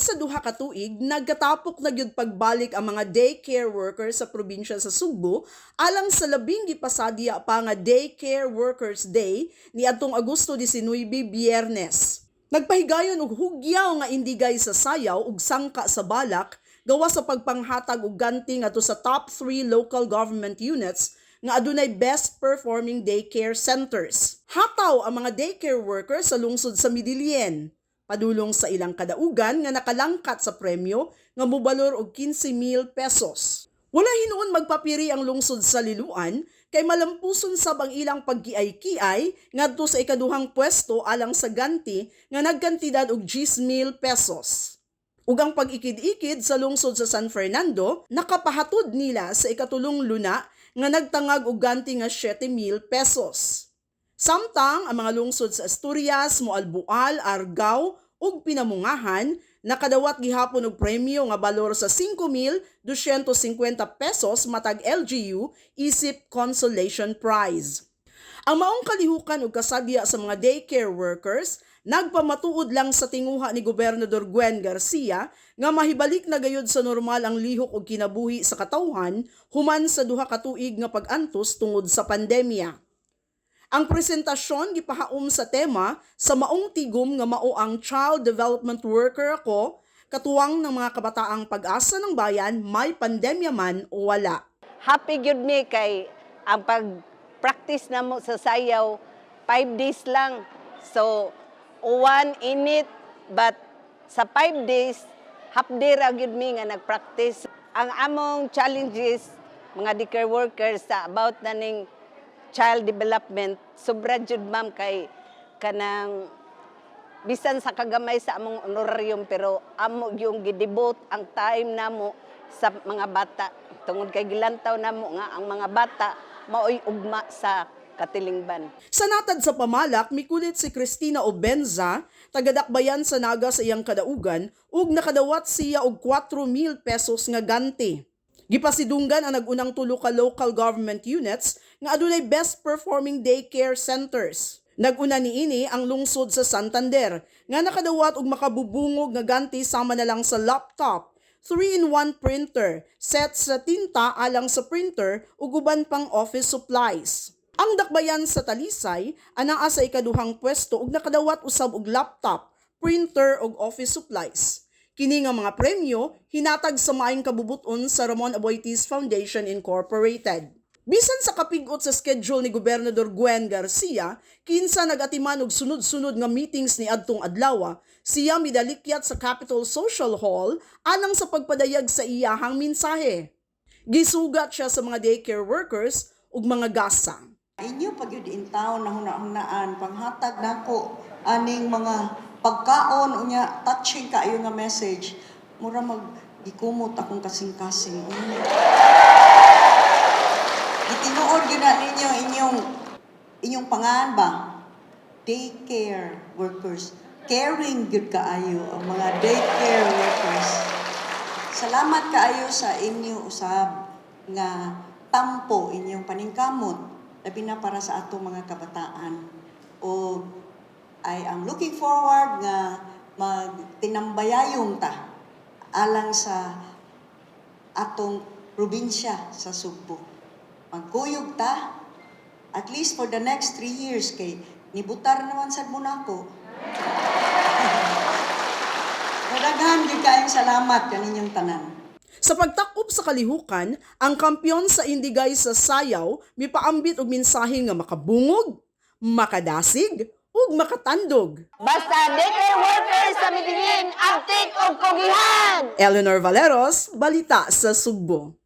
Human sa 2 ka tuig, nagkatapok na gyud pagbalik ang mga daycare workers sa probinsya sa Sugbo alang sa labing gipasadya pa nga Daycare Workers Day niadtong Agosto 19, Biyernes. Nagpahigayon og hugyaw nga indigay sa sayaw ug sangka sa balak gawa sa pagpanghatag og ganti ngadto sa top 3 local government units nga adunay best performing daycare centers. Hataw ang mga daycare workers sa lungsod sa Medellin padulong sa ilang kadaugan nga nakalangkat sa premyo nga mobalor og 15,000 pesos. Wala hinuon magpapiri ang lungsod sa Liluan kay malampuson sab ang ilang pagkiay-kiay ngadto sa ikaduhang pwesto alang sa ganti nga nagkantidad og 10,000 pesos. Ug ang pag-ikid-ikid sa lungsod sa San Fernando nakapahatod nila sa ikatulong luna nga nagtangag og ganti nga 7,000 pesos. Samtang ang mga lungsod sa Asturias, Moalboal, Argao ug Pinamungahan nakadawat gihapon og premyo nga balor sa 5,250 pesos matag LGU isip consolation prize. Ang maong kalihukan ug kasadya sa mga daycare workers nagpamatuod lang sa tinguha ni Gobernador Gwen Garcia nga mahibalik na gayud sa normal ang lihok ug kinabuhi sa katawhan human sa 2 ka tuig nga pag-antos tungod sa pandemya. Ang presentasyon gipahaom sa tema sa maong tigom nga mao ang Child Development Worker Ako, katuwang ng mga kabataang pag-asa ng bayan, may pandemya man o wala. Happy gyud mi kay ang pag-practice namo sa sayaw 5 days lang. So uwan, init, but sa 5 days, half day ra gyud mi nga nag-practice. Ang among challenges mga daycare workers sa about na ning child development, sobra jud, ma'am, kay kanang bisan sa kagamay sa among honorarium, pero amo yung gidevote ang time namo sa mga bata tungod kay gilantaw namo nga ang mga bata maoy ugma sa katilingban. Sa natad sa pamalak, mikulit si Cristina Obenza, tagadakbayan sa Naga sa iyang kadaugan, ug nakadawat siya og 4,000 pesos nga ganti. Gipasidunggan ang nag-unang tulo ka local government units nga adunay best performing daycare centers. Nag-una niini ang lungsod sa Santander nga nakadawat og makabubungog nga ganti sama na lang sa laptop, 3-in-1 printer, set sa tinta alang sa printer ug uban pang office supplies. Ang dakbayan sa Talisay anaa sa ikaduhang pwesto ug nakadawat usab og laptop, printer ug office supplies. Kini nga mga premyo hinatag sa maayong kabubuton sa Ramon Aboitiz Foundation Incorporated. Bisan sa kapigot sa schedule ni Gobernador Gwen Garcia, kinsa nagatiman og sunod-sunod nga meetings ni adtong adlaw, siya midalikyat sa Capitol Social Hall alang sa pagpadayag sa iyahang mensahe. Gisugat siya sa mga daycare workers ug mga gasa. Inyo pag yun in town na huna-hunaan, panghatag nako aning mga pagkaon unya touching kaayo nga message. Mura mag gikumot akong kasing-kasing. Unya. Gitinuod gyud na ninyo inyong inyong pangan ba? Daycare workers. Caring gyud kaayo ang mga daycare workers. Salamat kaayo sa inyo usab nga tampo, inyong paningkamot, labi na para sa atong mga kabataan. O I am looking forward nga magtinambayayong ta alang sa atong probinsya sa Sugbo. Magkuyog ta at least for the next 3 years kay nibutar naman sad mo nako. Daghan gyud kaayong salamat kaninyong tanan. Sa pagtakop sa kalihukan, ang kampiyon sa indigay sa sayaw mipaambit og mensahe nga makabungog, makadasig, ug makatandog. Basta daycare workers sa Medellin, abtik og kugihan. Eleanor Valeros, Balita sa Sugbo.